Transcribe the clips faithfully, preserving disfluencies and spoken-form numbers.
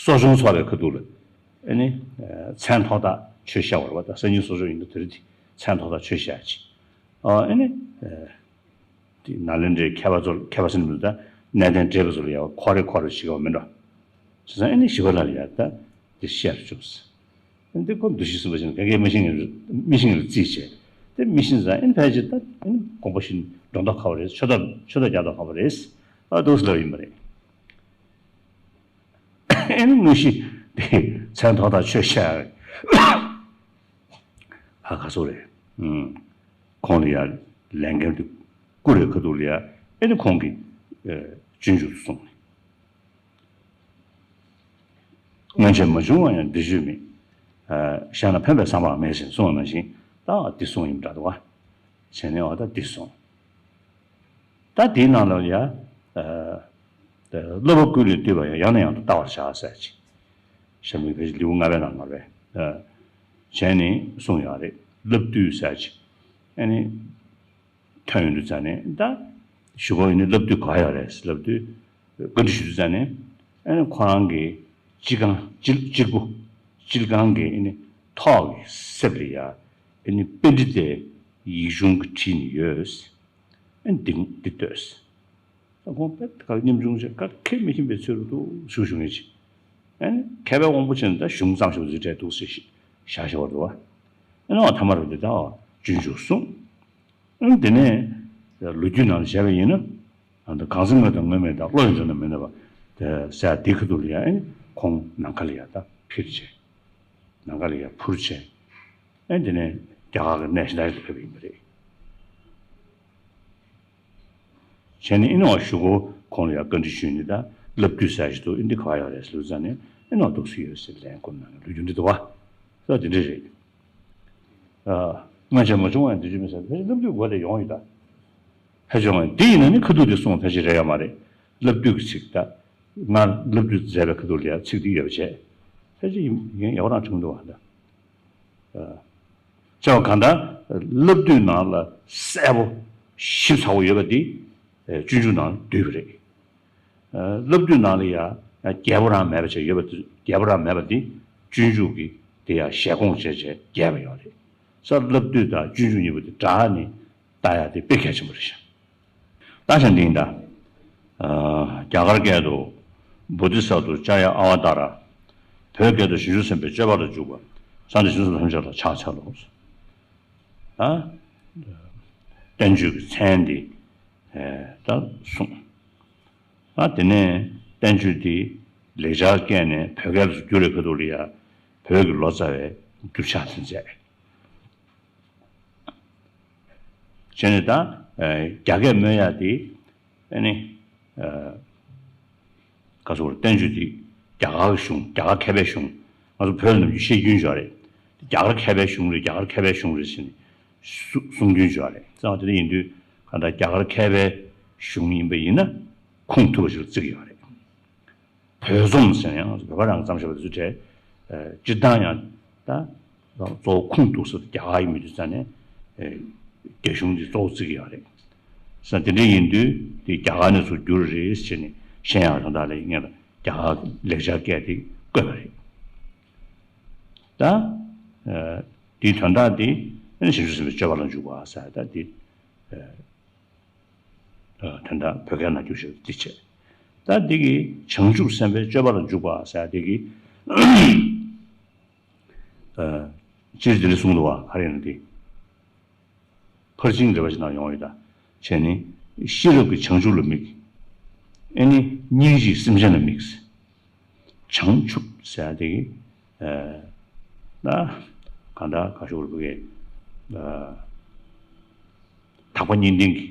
གསོ་སྦྱོང་ཚོགས་པའི་ཁ་ཐུག་ལ་ཨེ་ནི་མཚན་ཐོག་ཐག་ཆོད་བཞག་པ་རེད་བ། ད་སང་ཉིན་གསོ་སྦྱོང་ཡིན་ན་དེ་རིང་དེ་མཚན་ཐོག་ཐག་ཆོད་བཞག་ཅིག་ཨེ་ནི། དེ་ནཱ་ལེནྡྲའི་མཁས་པ་ཚོ། མཁས་པ་ཟེར་ནས་མི་འདུག་ད་གནས་བརྟན་བགྲེས་པ་ཚོ་ལ་ཡང་ཁོ་རེ་ཁོ་རེ་ཞིག་ཡོད་མིན་འགྲོ། བྱས་ཙང་ཨེ་ནི་ཞི་བ་ལྷ་ལ་ཡང་ད་དེ་བཤད་རུ་བཅུག་ཟེར། ཨེ་འདི་ཁོ་འདུ་ཤེས་གསུམ་པ་ཞིག་ན་ག་གེ་མི་ཤེས་མཁན་རེད། མི་ཤེས་མཁན་ལ་རྩིས་བྱས། དེ་མི་ཤེས་ཙང་ཨེ་ནི་ཕལ་ཆེར་ད་ཨེ་ནི་དགོངས་པ་བཞེས་ནས་འགྲོ་མདོག་ཁ་པོ་རེད། ཆོས་ཐོག་ཆོས་ཐོག་རྒྱག་མདོག་ཁ་པོ་རེད། ཨ་འདུག་ཟེར་ལབ་ཡིན་པ་རེད། ཨེ་ནི་དངོས་གཞི་དེ་མཚན་ཐོག་ཐག་ཆོད་བཞག་ཡ་རེད། ཧ་ག་སོ་རེད། ཨུམ། ཁོང་ལ་ཡ་ལས་འགན་དེ་བསྐུར་བའི་ཁ་ཐུག་ལ་ཡ་ཨེ་ནི་ཁོང་གིས་ཨེ་སྤྱོད་འཇུག་ཏུ་གསུངས་ནས། སྔོན་ཆད་མ་བྱུང་བ་ཡང་འདིར་བྱོན་མེད། ཨ་བཞག་ན་ཕན་པའི་བསམ་པའང་མེད་ཅེས་གསུངས་པ་ནང་བཞིན་ད་འདི་གསུངས་ཡིན་འདྲ་འདུག་བ། བྱས་ནས་འོ་ད་འདི་གསུངས། ད་དེའི་ནང་ལ་ཡ། ཨ་བསླབ་པ་ཀུན་ལས་བཏུས་པ་ཡང་། ཡང་ནས་ཡང་དུ་བལྟ་བར་བྱ་ཟེར་ཅིག་ཞབས་ཀྱི་ཕལ་ཆེར་ལེའུ་ལྔ་པའི་ནང་ལ་རེད། ཨ་བྱས་ནས་གསུངས་ཡོད་རེད། བསླབ་བཏུས་ཟེར་ཅིག་ཨ་ནི་ཐོན་ཡོང་དུས་ཙ་ནས་ད་ཞུ་སྒོ་ཡིན་ནི་བསླབ་བཏུས་ག་ཡོད་རེད། བསླབ་བཏུས་བཀའ་འདྲི་ཞུ་དུས་ཙ་ནས་ཨ་ནི་ཁོ་རང་གི་སྤྱིལ་ཁང་སྤྱིལ་སྤྱིལ་བུ་སྤྱིལ་ཁང་གི་ཨ་ནི་ཐོག་གི་གསེབ་ལ་ཡ་ཨ་ནི་པཎྜི་ཏའི་ཡིག་ཆུང་གི་བྲིས་ནས་ཡོད། ཨ་ནི་འདི་འདི་ལྟོས། ད་ཁོང་དཔེ་ཁ་ཉམ་ཆུང་བྱས་ཁ་ཁས་མི་ཤེས་པའི་ཚུལ་དུ་བཞུགས་བཞུགས་ངེས་ཅིག་ཨ་ནི་མཁས་པའི་དབང་པོ་ཅན་ད་གཞུང་བརྩམས་ཤིག་འཛིན་གྲྭའི་འདུག་སེ་ཞིག་བཞག་བཞག་པ་འདུག་བ། ཨ་ནི་འོ་ཐ་མར་འདི་ད་འོ་སྤྱོད་འཇུག་གསུངས། ཨ་ནི་དེ་ནས་ལོ་རྒྱུས་ནང་བྱས་པ་ཡིན་ན། ཨ་ནི་གང་ཚེ་སྔོན་དང་སྔོན་མེད་དང་། བློ་ཡི་འཇོ་ན་མི་ནུབ་པ། དེ་ཟེར་དེའི་ཁ་ཐུག་ལ་ཡ་ཨ་ནི་ཁོང་ནམ་མཁའ་ལ་ཡ་ད་འཕུར་བྱས། ནམ་མཁའ་ལ་ཡ་འཕུར་བྱས། ཨ་ནི་དེ་ནས་རྒྱ་གར་གྱི་གནས་གཞན་དག་ཞིག་ཏུ་ཕེབས་པ་ཡིན་པ་རེད། བྱས་ནས་ཨེ་ནི་འོ་ཞུ་སྒོ་ཁོང་ལ་ཡང་བཀའ་འདྲི་ཞུས་ནས། ད་བསླབ་བཏུས་ཟེར་ཞིག་འདུག་ཨེ་འདི་ག་པར་ཡོད་རེད་ཟེར་ཙང་ནས། ཨེ་ནི་འོ་འདུག་སེ་ཡོད་ཟེར་ལན་བསྐུར་གནང་ནས་ལོ་རྒྱུས་འདི་འདུག་བ། ས་འདི་འདྲ་རེད། ཨ་སྔོན་ཆད་མ་བྱུང་བ་ཡང་འདི་བྱུང་མེད་ཟེར། ཕལ་ཆེར་བསླབ་བཏུས་འགོ་ལས་ཡོང་ཡོད་ད། ཕལ་ཆེར་ཡོང་བ་འདི་ཡིན་ན་ནི་ཁ་ཐུག་འདི་གསུངས་ཕལ་ཆེར་རེད་ཡོད་མ་རེད། བསླབ་བཏུས་ཀྱི་ཚིག་ད། ང་བསླབ་བཏུས་མཛད་པའི་ཁ་ཐུག་ལ་ཡང་ཚིག་འདི་ཡོད་པ་བྱས། ཕལ་ཆེར་ཡིན་ཡིན་ཡག་པོ་རང་བྱུང་འདུག་བ་ད། བྱས་པ་གང་ལྟར་བསླབ་བཏུས་ནང་ལ་གསལ་པོ་ཞིབ་ཚགས་པོ་ཡོད་པ་འདི་སྤྱོད་འཇུག་ནང་བསྡུས་པ་རེད། བསླབ་བཏུས་ནང་ལ་ཡང་རྒྱས་པོ་རང་མེད་པ་བྱས་ཡོད་པ་འདི། རྒྱས་པོ་རང་མེད་པ་འདི་སྤྱོད་འཇུག་གི་དེ་ཡང་ཞལ་སྐོང་བྱས་བྱས་རྒྱས་པ་ཡོད་རེད། ས་བསླབ་བཏུས་དང་སྤྱོད་འཇུག་གཉིས་པོ་དེ་སྦྲགས་ནས་ལྟ་ཡ་དེ་དཔེ་གལ་ཆེན་པོ་རེད་ཤག་ད་ཆ་འདི་ཡིན་ད། ཨ་རྒྱ་གར་སྐད་དུ། བོ་དྷི་ས་ཏྭ་ཙཀྱ་ཨ་བ་ཏཱ་ར། བོད་སྐད་དུ། བྱང་ཆུབ་སེམས་དཔའི་སྤྱོད་པ་ལ་འཇུག་པ། ས་འདི་བྱང་སེམས་ཐམས་ཅད་ལ་ཕྱག་འཚལ་ལོ། ཨ། བསྟན་བཅོས་ཀྱི་མཚན་འདི་ཨེ་ད་གསུངས། ཨ་དེ་ནས་བསྟན་བཅོས་འདི་ལེགས་སྦྱར་སྐད་ནས་བོད་སྐད་དུ་བསྒྱུར་བའི་ཁ་ཐུག་ལ་ཡ་བོད་ཀྱི་ལོ་ཙཱ་བས་བསྒྱུར་བྱ་དེ་མཛད། བྱས་ནས་ད་ཨ་རྒྱ་སྐད་སྨོས་ཡ་དེ་ཨ་ནི་ཨ་ག་ཚོད་བསྟན་བཅོས་དེ་རྒྱ་གར་གཞུང་། རྒྱ་གར་མཁས་པའི་གཞུང་། ང་ཚོ་བོད་ནང་བཞིན་བཤད་རྒྱུན་ཡོད་རེད། རྒྱ་གར་མཁས་པའི་གཞུང་རེད། རྒྱ་གར་མཁས་པའི་གཞུང་རེད་ཟེར་ནས་གསུ་གསུང་རྒྱུན་ཡོད་རེད། ཙང་དེ་འདྲ་ཡིན་དུས་གང་ལྟར་རྒྱ་གར་མཁས་པའི་གཞུང་ཡིན་པ་ཡིན་ན་ཁུངས་ཐུབ་པ་ཞིག་ལ་བརྩི་གི་ཡོད་རེད། བོད་རྩོམ་ཟེར་ཡང་བོད་པ་རང་གིས་བརྩམས་བཞག་པ་དེ་ཚོ་གྲས། ཨ་སྤྱིར་བཏང་ཡང་ད་གཙོ་བོ་ཁུངས་གཏུགས་ས་དེ་རྒྱ་གར་ཡིན་མི་དུས་ཙ་ནས་ཨ་རྒྱ་གཞུང་འདི་གཙོ་བོ་བརྩི་གི་ཡོད་རེད། ས་དེ་འདྲ་ཡིན་དུས་དེ་རྒྱ་གར་ནས་ཚུར་བསྒྱུར་རེད་ཟེར་ནས་བཤད་ཡག་རང་ད་ལས་ངས་ལ་རྒྱ་གར་ལེགས་སྦྱར་སྐད་དེ་བཀོད་པ་རེད། ད་ཨ་དེའི་དོན་དག་དེ་ཨ་ནི་བྱང་ཆུབ་སེམས་དཔའི་སྤྱོད་པ་ལ་འཇུག་པ་ཟེར་ད་དེ། ཨ་དོན་དག་བོད་སྐད་ནང་བསྒྱུར་ཞིག་འདི་བྱས། ད་འདི་གི་བྱང་ཆུབ་སེམས་དཔའི་སྤྱོད་པ་ལ་འཇུག་པ་ཟེར་འདི་གི་ཨ་སྤྱིར་འདི་ལ་གསུངས་འདུག་བ། ག་རེ་ཡིན་ན་འདི་ཕར་ཕྱིན་རེ་བ་ཞིག་ནང་ཡོང་ཡོད། ད་བྱས་ནི་ཤེས་རབ་ཀྱིས་བྱང་ཆུབ་ལ་དམིགས། ཨེ་ནི་སྙིང་རྗེས་སེམས་ཅན་ལ་དམིགས། བྱང་ཆུབ་ཟེར་དེ་གི་ཨ་ན་གང་ལྟར་ག་ཞུ་རུ་གི་ཨ་དག་པ་གཉིས་ལྡན་གྱི།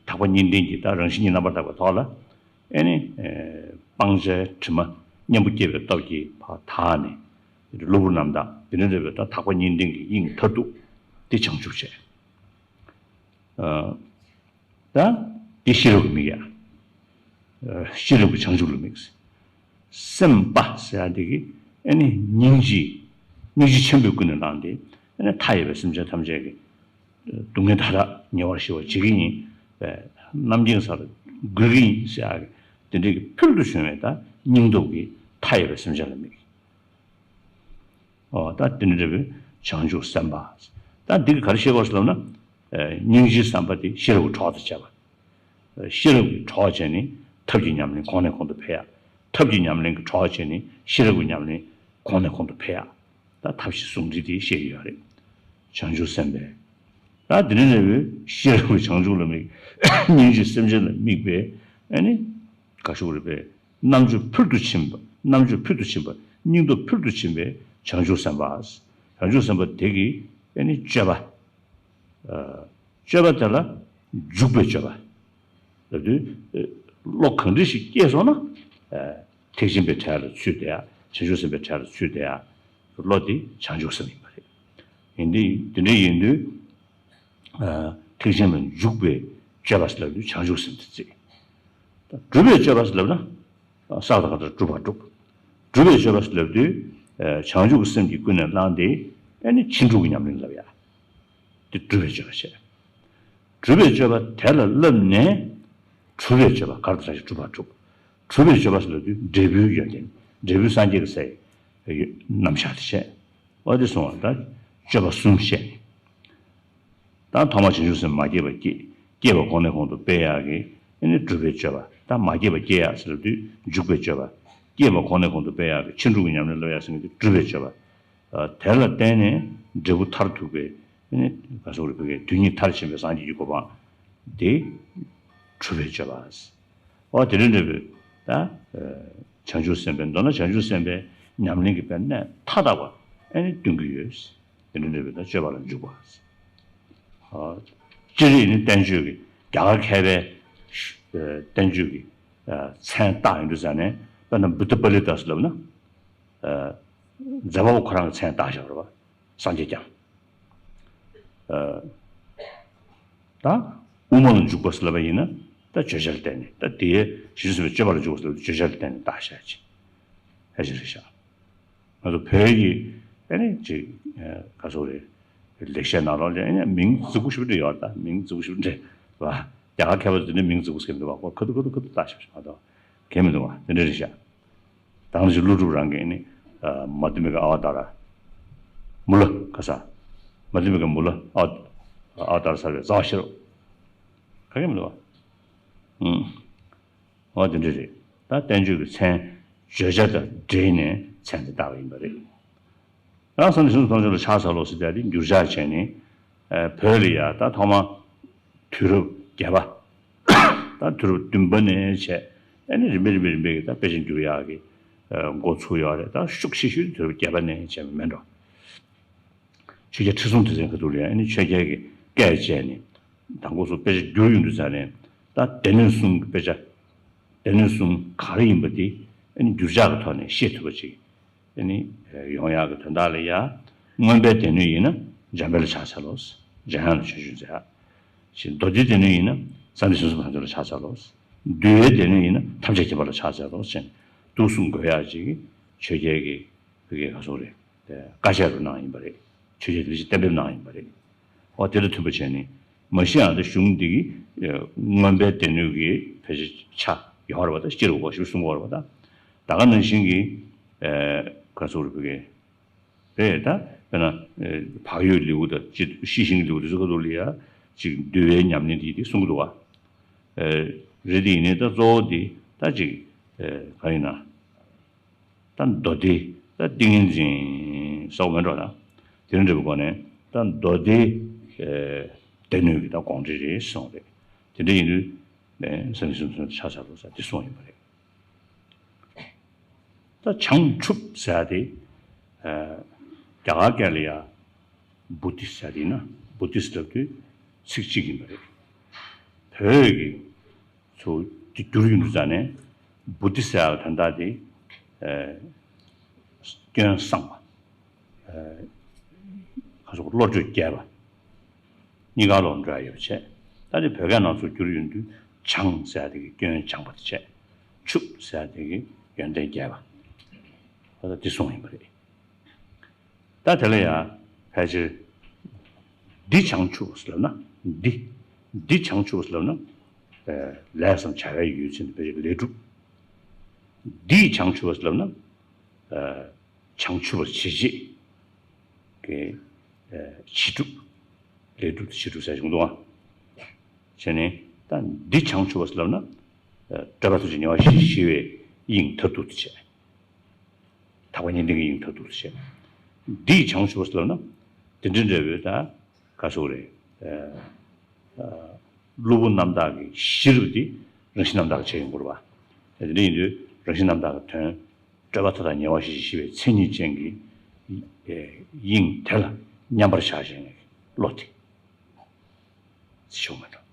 དག་པ་གཉིས་ལྡན་གྱི་ད་རང་བཞིན་གྱིས་རྣམ་པར་དག་པའི་ཐོག་ལ་ཨེ་ནི་ཨ་སྤང་བྱའི་དྲི་མ་གཉེན་པོ་སྐྱེས་པའི་སྟོབས་ཀྱིས་ཕར་དག་ནས་གློ་བུར་རྣམ་དག་དེ་ནས་འདྲ་བའི་ད་དག་པ་གཉིས་ལྡན་གྱི་དབྱིངས་མཐར་ཐུག་དེ་བྱང་ཆུབ་བྱས། ཨ། ད་འདི་ཤེས་རབ་ཀྱི་དམིགས་ཡ། ཨ་ཤེས་རབ་ཀྱིས་བྱང་ཆུབ་ལ་དམིགས། སེམས་དཔའ་ཟེར་ཡ་འདི་གིས་ཨ་ནི་སྙིང་རྗེ། སྙིང་རྗེ་ཆེན་པོས་ཀུན་ནས་བསླངས་ཏེ་ཨ་ནི་མཐའ་ཡས་པའི་སེམས་ཅན་ཐམས་ཅད་ཀྱི་སྡུག་བསྔལ་མཐའ་དག་ཉེ་བར་ཞི་བར་བྱེད་ཀྱི་ཡིན། རྣམ་མཁྱེན་གསལ་དགོས་ཀྱི་ཡིན་ཟེར་ཡ་གི་དེ་འདྲའི་གི་ཕུལ་དུ་བྱུང་བའི་ད་སྙིང་སྟོབས་ཀྱིས་ མཐའ་ཡས་པའི་སེམས་ཅན་ལ་དམིགས། ཨོ་ད་དེ་ནི་འབྲས་བུ་བྱང་ཆུབ་སེམས་དཔའ། ད་འདི་གི་ག་རེ་བཤད་དགོས་ཟེར་ལབ་ན། ཨེ་སྙིང་རྗེའི་བསམ་པ་དེ་ཤེས་རབ་ཀྱི་གྲོགས་དང་བཅས་པ། ཤེས་རབ་ཀྱི་གྲོགས་བྱས་ནས་ཐབས་ཀྱི་ཉམས་ལེན་གོང་ནས་གོང་དུ་འཕེལ་ཡག་ཐབས་ཀྱི་ཉམས་ལེན་གྱི་གྲོགས་བྱས་ནས་ཤེས་རབ་ཀྱི་ཉམས་ལེན་གོང་ནས་གོང་དུ་འཕེལ་ཡག་ད་ཐབས་ཤེས་ཟུང་འབྲེལ་དེ་བཤད་ཀྱི་ཡོད་རེད། བྱང་ཆུབ་སེམས་དཔའི། ད་དེ་ནས་ནས་བོད་ཤེས་རབ་ཀྱི་བྱང་ཆུབ་ལ་དམིགས། སྙིང་རྗེ་སེམས་ཅན་ལ་དམིགས་པའི་ཨ་ནི། ག་ཞུ་དགོས་རེད་པས། རྣམ་དཔྱོད་ཕུལ་དུ་ཕྱིན་པ། རྣམ་དཔྱོད་ཕུལ་དུ་ཕྱིན་པ། སྙིང་སྟོབས་ཕུལ་དུ་ཕྱིན་པའི་བྱང་ཆུབ་སེམས་དཔའ། བྱང་ཆུབ་སེམས་དཔའ་དེ་གི་ཨ་ནི་སྤྱོད་པ། སྤྱོད་པ་དེ་ལ་འཇུག་པའི་སྤྱོད་པ། ལབ་དུས། བློ་གང་འདྲ་ཞིག་སྐྱེས་སོང་ན། ཐེག་ཆེན་པའི་གྲལ་ལ་ཚུད་བསྡད་ཡ། བྱང་ཆུབ་སེམས་དཔའི་གྲལ་ལ་ཚུད་བསྡད་ཡ། བློ་དེ་བྱང་ཆུབ་སེམས་ཡིན་པ་རེད། ཡིན་དུས་དེ་འདྲ་ཡིན་དུས། ཐེག་ཆེན་ལ་འཇུག་པའི་སྤྱོད་པ་ཟེར་ལབ་དུས་བྱང་ཆུབ་སེམས་དེ་བརྩི། སྒྲུབ་པའི་སྤྱོད་པ་ཟེར་ལབ་ན། བསགས་དང་གང་ལྟར་སྒྲུབ་པར་སྒྲུབ། སྒྲུབ་པའི་སྤྱོད་པ་ཟེར་ལབ་དུས། བྱང་ཆུབ་ཀྱི་སེམས་ཀྱིས་ཀུན་ནས་བསླངས་ཏེ། ཨ་ནི་ཕྱིན་དྲུག་གི་ཉམས་ལེན་ལབ་ཡ། དེ་སྒྲུབ་པའི་སྤྱོད་པ་བྱས། སྒྲུབ་པའི་སྤྱོད་པ་དེ་ལ་བསླབས་ནས། གྲུབ་པའི་སྤྱོད་པ་གར་དུ་ལྟར་ཞིག་སྒྲུབ་པར་སྒྲུབ། གྲུབ་པའི་སྤྱོད་པ་ཟེར་ལབ་དུས་འབྲས་བུའི་ཡོན་ཏན། འབྲས་བུ་སངས་རྒྱས་ཀྱི་སའི་རྣམ་གཞག་དེ་བྱས། འོ་དེ་སོང་བ་ད་སྤྱོད་པ་གསུམ་བཤད། ད་ཐོག་མར་བྱང་ཆུབ་སེམས་མ་སྐྱེས་པ་སྐྱེ། སྐྱེས་པ་གོང་ནས་གོང་དུ་སྤེལ་ཡག་གི་ཨ་ནི་སྒྲུབ་པའི་སྤྱོད་པ། ད་མ་སྐྱེས་པ་སྐྱེ་ཡག་ཟེར་ལབ་དུས་འཇུག་པའི་སྤྱོད་པ། སྐྱེས་པ་གོང་ནས་གོང་དུ་སྤེལ་ཡག་གི་ཕྱིན་དྲུག་གི་ཉམས་ལེན་སློབ་ཡག་ཟེར་མཁན་དེ་སྒྲུབ་པའི་སྤྱོད་པ། དེ་ལ་བརྟེན་ནས་འབྲས་བུ་མཐར་ཐུག་པའི་ཨ་ནི་ག་སོགས་རེ་ཕུལ་གྱི་དུས་གཉིས་མཐར་ཕྱིན་པའི་སངས་རྒྱས་ཀྱི་གོ་འཕང་དེ་སྒྲུབ་པའི་སྤྱོད་པ། འོ་དེ་འདྲ་འདྲ་བའི་ད། བྱང་ཆུབ་སེམས་དཔའི་མདོར་ན་བྱང་ཆུབ་སེམས་དཔའི་ཉམས་ལེན་གྱི་དཔེ་གནད་མཐའ་དག་པ་ཨ་ནི་སྟོན་གྱི་ཡོད། དེ་འདྲ་འདྲ་བའི་ད་སྤྱོད་པ་ལ་འཇུག་པ། སྤྱིར་ཡིན་ནི་བསྟན་བཅོས་ཀྱི་རྒྱ་གར་མཁས་པའི་བསྟན་བཅོས་ཀྱི་མཚན་བཏགས་ཡོང་དུས་ཙ་ནས་དཔེར་ན་བུདྡྷ་པཱ་ལི་ཏ་ཟེར་ལབ་ན། མཛད་པ་པོ་ཁོ་རང་གི་མཚན་བཏགས་བཞག་རེད་བ། སངས་རྒྱས་བསྐྱངས། ད་དབུ་མ་ལ་འཇུག་པ་ཟེར་ལབ་པ་ཡིན་ན་ད་བརྗོད་བྱ་ལ་བརྟེན་ནས། ད་དེའི་གཞི་ཟེར་བའི་སྤྱོད་པ་ལ་འཇུག་པ་ཟེར་ལབ་བརྗོད་བྱ་ལ་བརྟེན་ནས་བཏགས་བཞག་ཅིག་ཨེ་ཅིག་རེད་ཤག་ང་ཚོ་བོད་ཀྱི་ཨ་ནི་ཅིག་ག་ཚོད་རེད། ལེགས་བཤད་ནང་ལོགས་ལ་ཨ་ནི་མིང་རྫིག་པོ་ཞིག་འདྲ་ཡོད་རེད། ད་མིང་རྫིག་པོ་ཞིག་འདྲ་བ། རྒྱ་གར་མཁས་པ་ཚོ་དེ་འདྲ་མིང་རྫིག་པོ་ཟེར་གྱི་མི་འདུག་བ། ཁོ་ཁ་ཐུག་ཁ་ཐུག་ཁ་ཐུག་བཏགས་བཞག་པ་མ་གཏོགས་གང་མི་འདུག་བ། དེ་འདྲ་རེད་ཤག་དང་ཅི་ཀླུ་སྒྲུབ་རང་གིས་ནི། མ་དྷི་མི་ཀ་ཨ་བ་ཏཱ་ར། མུ་ལ་ག་ས། མ་དྷི་མི་ཀ་མུ་ལ་ཨ། ཨ་བ་ཏཱ་ར་གསལ་བའི་རྩ་བ་ཤེས་རབ། ག་གེ་མི་འདུག་བ། ཨུམ། འོ་དེ་འདྲ་རེད། ད་བསྟན་བཅོས་ཀྱི་མཚན་བརྗོད་བྱ་དང་འབྲེལ་ནས་མཚན་དེ་བཏགས་པ་ཡིན་པ་རེད། ཡང་སངས་རྒྱས་བྱང་ཆུབ་ཐམས་ཅད་ལ་ཕྱག་འཚལ་ལོ་ཟེར་དེ་འདི་འགྱུར་བྱ་བྱས་ནས། བོད་ལ་ཡ་ད་ཐོག་མ། དུས་རབས་བརྒྱད་པ། ད་དུས་རབས་བདུན་པ་ནས་བྱས། ཨ་ནི་རིམ་པས་རིམ་པས་རིམ་པས་ཀྱི་ད་དཔེ་ཆ་འགྱུར་ཡག་གི་འགོ་ཚུགས་ཡོད་རེད། ད་ཤུགས་ཆེ་ཤོས་དུས་རབས་བརྒྱད་པ་ནས་བྱས་པ་མེད་འགྲོ། ཆོས་རྒྱལ་ཁྲི་སྲོང་ལྡེ་བཙན་སྐབས་དུས་ལ་ཡང་ཨ་ནི་ཆོས་རྒྱལ་གྱི་བཀས་བཅད་ནས། དང་པོ་སུ་དཔེ་ཆ་བསྒྱུར་ཡོང་དུས་ཙ་ནས། ད་སྡེ་སྣོད་གསུམ་གྱི་དཔེ་ཆ། སྡེ་སྣོད་གསུམ་ག་རེ་ཡིན་པ་དེ་ཨ་ནི་འགྱུར་བྱ་གི་ཐོག་ནས་ཤེས་ཐུབ་པ་ཅིག་ཨ་ནི་ཡོང་ཡག་གི་དོན་དག་ལ་ཡ། མངོན་པའི་སྡེ་སྣོད་ཡིན་ན་འཇམ་དཔལ་ལ་ཕྱག་འཚལ་ལོ། འཇམ་དབྱངས་ལ་ཆོས་སྤྱོད་མཛད། ཞེས་མདོ་སྡེའི་སྡེ་སྣོད་ཡིན་ན་སངས་རྒྱས་བྱང་སེམས་དཔལ་ལ་ཕྱག་འཚལ་ལོ། འདུལ་བའི་སྡེ་སྣོད་ཡིན་ན་ཐམས་ཅད་མཁྱེན་པ་ལ་ཕྱག་འཚལ་ལོ་ཞེས་དུས་གསུམ་འགོད་ཡག་ཅིག་ཆོས་རྒྱལ་གྱི་བོད་ཀྱི་ག་སོགས་རེད། དེ་བཀའ་ཆད་རུ་གནང་ཡིན་པ་རེད། ཆོས་རྒྱལ་ལས་ཀྱི་གཏན་འབེབས་གནང་ཡིན་པ་རེད། འོ་དེ་ལ་མཐུན་པ་བྱས་ནས་མ་གཞི་ཡང་དེ་གཞུང་འདི་གི་མངོན་པའི་སྡེ་སྣོད་ཀྱི་ཕལ་ཆེར་ཆ་ཡོད་རེད་བ། ད་སྤྱིར་འོ་ཞེས་གསུང་གི་ཡོད་རེད་བ། ད་ད་ག་ནང་བཞིན་གྱི་ག་སོགས་རེད་བོད་ཀྱི་རེད། ད་དཔེར་ན་བག་ཡོད་ལེའུ་དང་སྤྱི་ཤེས་བཞིན་གྱི་ལེའུ་དེ་ཚོ་ཁ་ཐུག་ལ་ཡ་ཅིག་འདུལ་བའི་ཉམས་ལེན་དེ་དེ་གསུང་གི་འདུག་བ། རེད་དེ་ཡིན་ནའི་ད་གཙོ་བོ་དེ་ད་ཅིག་ག་ཡིན་ན། ད་མདོ་སྡེ་ད་ཏིང་ངེ་འཛིན་སོགས་མེད་འགྲོ་ན། དེ་འདྲ་འདྲ་བའི་སྒོ་ནས་ད་མདོ་སྡེ་སྡེ་སྣོད་ཀྱི་ད་དགོངས་འགྲེལ་རེད་གསུངས་རེད། དེ་འདྲ་ཡིན་དུས་སངས་རྒྱས་བྱང་ཆུབ་ཕྱག་འཚལ་ལོ་ཟེར་དེ་གསུངས་ཡིན་པ་རེད། ད་བྱང་ཆུབ་ཟེར་དེ་རྒྱ་གར་སྐད་ལ་ཡ་བོ་དྷི་ཟེར་དེ་ཡིན་ན་བོ་དྷི་ཟེར་དུས་ཚིག་གཅིག་ཡིན་པ་རེད། བོད་ཀྱི་ཚུར་དེ་བསྒྱུར་ཡོང་དུས་ཙ་ནས་བོ་དྷི་ཟེར་བ་དོན་དག་དེ་སྐྱོན་བསྲང་བ། ཁ་སོགས་བློ་གྲོས་རྒྱས་པ་གཉིས་ཀ་ལོག་འགྲོ་ཡ་ཡོད་པ་བྱས། ད་དེ་བོད་སྐད་ནང་ཚུར་བསྒྱུར་ཡོང་དུས་བྱང་ཟེར་དེ་གི་སྐྱོན་སྦྱངས་པ་དེ་བྱས། ཆུབ་ཟེར་དེ་གི་ཡོན་ཏན་རྒྱས་པ། ད་ལྟ་དེ་གསུངས་ཡིན་པ་རེད། ད་དེ་ལ་ཡང་ཕལ་ཆེར། འདི་བྱང་ཆུབ་ཟེར་ལབ་ན། འདི། འདི་བྱང་ཆུབ་ཟེར་ལབ་ན། ལས་སམ་བྱ་བའི་ཡུལ་ཅན་དེ་ཕལ་ཆེར་ལས་གྲུབ། འདིས་བྱང་ཆུབ་ཟེར་ལབ་ན། བྱང་ཆུབ་པར་བྱེད་བྱེད་ཀྱི་བྱེད་སྒྲུབ། ལས་སྒྲུབ་དང་བྱེད་སྒྲུབ་ཟེར་བྱུང་འདུག་ཨ། བྱས་ནས་ད་འདི་བྱང་ཆུབ་པ་ཟེར་ལབ་ན། སྤྲོས་པ་ཐམས་ཅད་ཉེ་བར་ཞི་ཞི་བའི་དབྱིངས་མཐར་ཐུག་ཏུ་བྱས། ཐེག་པ་གཉིས་ལྡན་གྱི་དབྱིངས་མཐར་ཐུག་ཏུ་བྱས། འདི་བྱང་ཆུབ་པ་ཟེར་ལབ་ན། དེ་འདྲའི་འབྲས་བུ་ད་ག་སོགས་རེད། གློ་བུར་རྣམ་དག་གི་ཤེས་རབ་དེ་རང་བཞིན་རྣམ་དག་གི་ཆེད་ཡིན་དགོས་རེད་པ། དེ་འདྲ་ཡིན་དུས་རང་བཞིན་རྣམ་དག་གི་དོན། སྤྲོས་པ་མཐའ་དག་ཉེ་བར་ཞི་ཞི་བའི་མཚན་ཉིད་ཅན་གྱི་དབྱིངས་དེ་ལ་མཉམ་པར་བཞག་བྱས་ནས་བློ་དེ་ཞུགས་མ་འགྲོ།